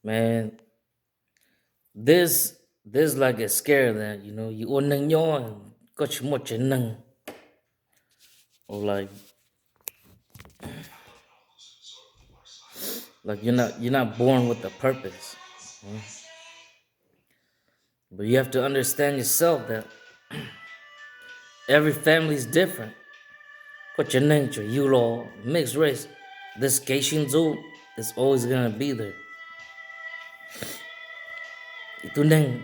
Man, this this like a scare that, you know, yus ua neeg nyob koj tsis muaj tsev neeg, or like like you're not you're not born with a purpose. But you have to understand yourself that every family is different. Koj tsev neeg tseem yug los mixed race, this Caucasian zone is always gonna be there. Tus neeg,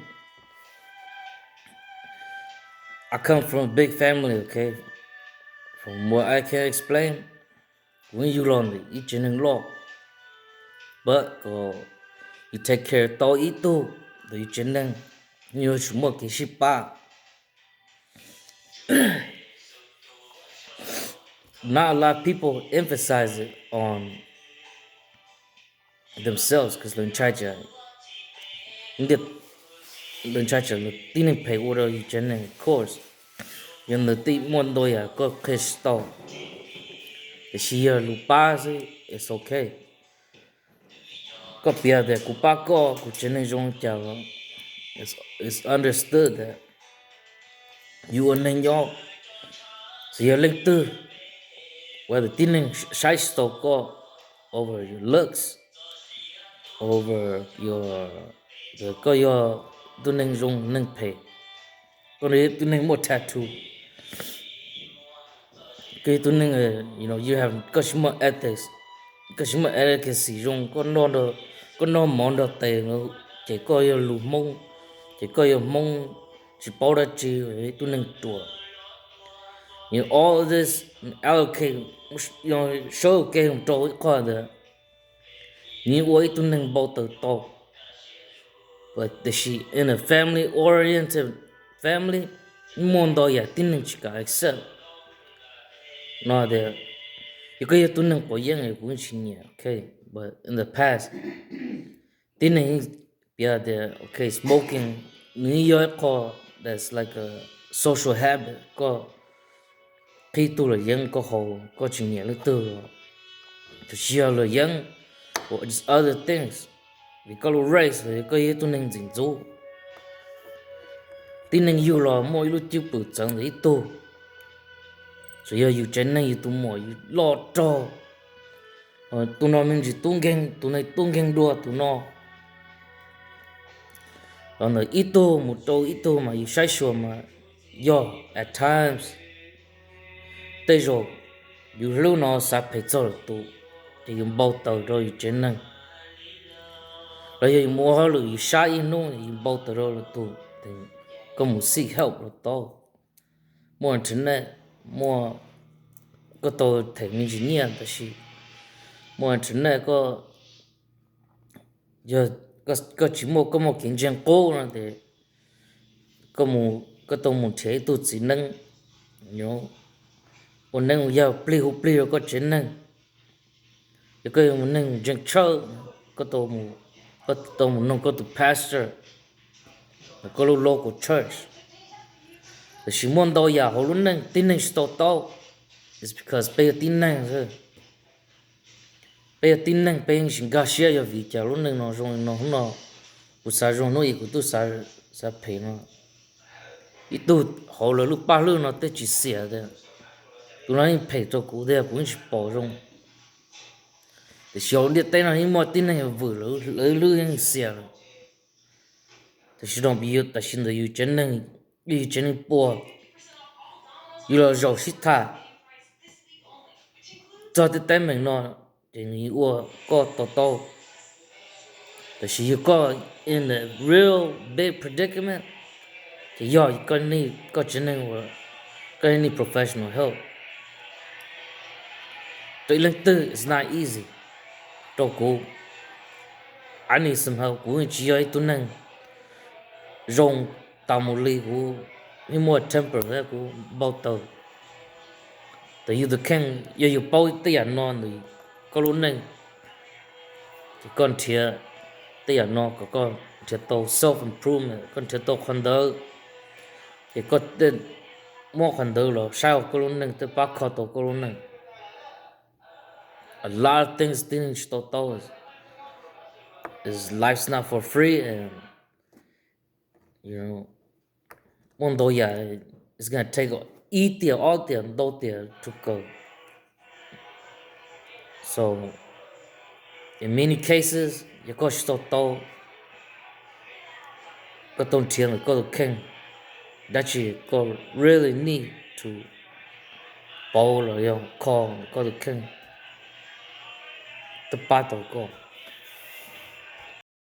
I come from a big family, okay? From what I can explain, kuv yug los ntawm ib tsev neeg loj, but kom yus take care tau ib tug ntawm yus tsev neeg, yuav tsum muaj kev sib pab. Not a lot of people emphasize it on themselves because lawv ntshai tsam, lawv ntshai tsam tib neeg phem ua rau yus tsev neeg. Of course, yog ntawd tej muaj ntau yam koj qhia tsis tau, tiam sis yog lus pab xwb, it's okay. Koj piav tias kuv pab koj, kuv tsev neeg zoo li cas los, it's understood that yus ua neeg nyob, txawm yog leej twg, whether tib neeg saib tsis tau koj over your looks, over your, koj yog tus neeg zoo neeg phem, koj yog tus neeg muaj tattoo, koj yog tus neeg, you know, you have, koj tsis muaj ethics, koj tsis muaj etiquette zoo, koj noj mov nrog tes, ces koj yog lus Hmoob, ces koj yog Hmoob tsis paub dab tsi, tus neeg ruam. You know, all of this allocate, sawv kev rau ib qho ntawd, nws ua ib tug neeg npau taws tau. But tiam sis in a family oriented family, muaj ntau yam tib neeg tsis kam accept no tias, yog koj yog tus neeg quav yeeb kuv tsis nyiam, okay, but in the past tib neeg piav tias, okay, smoking nws yog ib qho that's like a social habit, koj qhib tug luam yeeb koj haus, koj tsis nyiam leej twg, tab sis yog luam yeeb or just other things, vim koj lub race los yog koj yog ib tug neeg ntxim ntxub. Tib neeg yug los muaj ib lub cwj pwm txawv ntawm ib tug, tsuas yog yus tsev neeg yus tus muam yus loj rog, tus no me ntsis tub nkeeg, tus no tub nkeeg dua tus no. Los ntawm ib tug mus rau ib tug mas yus saib xyuas mas yog at times tej zaum yus hlub no xav phem txog lwm tus, ces yus npau taws rau yus tsev neeg. Los yog yus mus ua hauj lwm yus sab ib hnub yus npau taws rau lwm tus, koj mus seek help los tau. Muaj internet, muaj, koj tau them me ntsis nyiaj tab sis muaj internet, koj, yog koj tsis muaj, koj muaj kev ntseeg qub no ces koj tau mus nrhiav ib tug txiv neeb ua neeb ua yaig plig hu plig rau koj tsev neeg. Yog koj yog mus neeg ntseeg tshawj, koj tau mus noog koj tus pastor, koj lub local church. Tab sis muaj ntau yam hauv lub neej tib neeg tsis to taub, it's because peb yog tib neeg xwb. Peb yog tib neeg peb yeej tsis nkag siab yog vim cas lub neej no zoo li no hnub no, kuv xav zoo hnub ib kuv twb xav phem no. Ib tug hauv lawv lub paj hlwb no twb tsis xiam tias tus no yeej phem rau kuv tiag, kuv yeej tsis pom zoo. Tiam sis hauv ntiaj teb no yeej muaj tib neeg vwm lawv hlwb yeej xiam lawm. Tab sis no, tam sim ntawd yus tsev neeg, yus tsev neeg puas, yus los zaum sib tham txog tej teeb meem no, ces nws ua koj to taub. Tab sis yog koj in a real big predicament, ces yog koj tsev neeg, koj need professional help. Rau ib leej twg it's not easy. Rau kuv, I need some help, kuv tsis yog ib tug neeg zoo tas mus li, kuv yeej muaj temper thiab kuv npau taws. Tab yus tus kheej yog yus paub tej yam no ntawm koj lub neej, ces koj nrhiav tej yam no kom koj nrhiav tau self improvement, koj nrhiav tau qhov ntawd, ces koj muab qhov ntawd los saib hauv koj lub neej, tej pab kho tau koj lub neej. A lot of things tib neeg tsis to taub. Life's not for free, and you know, muaj ntau yam it's gonna take ib tiam ob tiam ntau tiam to go. So in many cases, yog koj tsis tau tau, koj tau nrhiav ntawm koj tus kheej dab tsi koj really need to pauv los yog kho ntawm koj tus kheej, twb pab tau koj.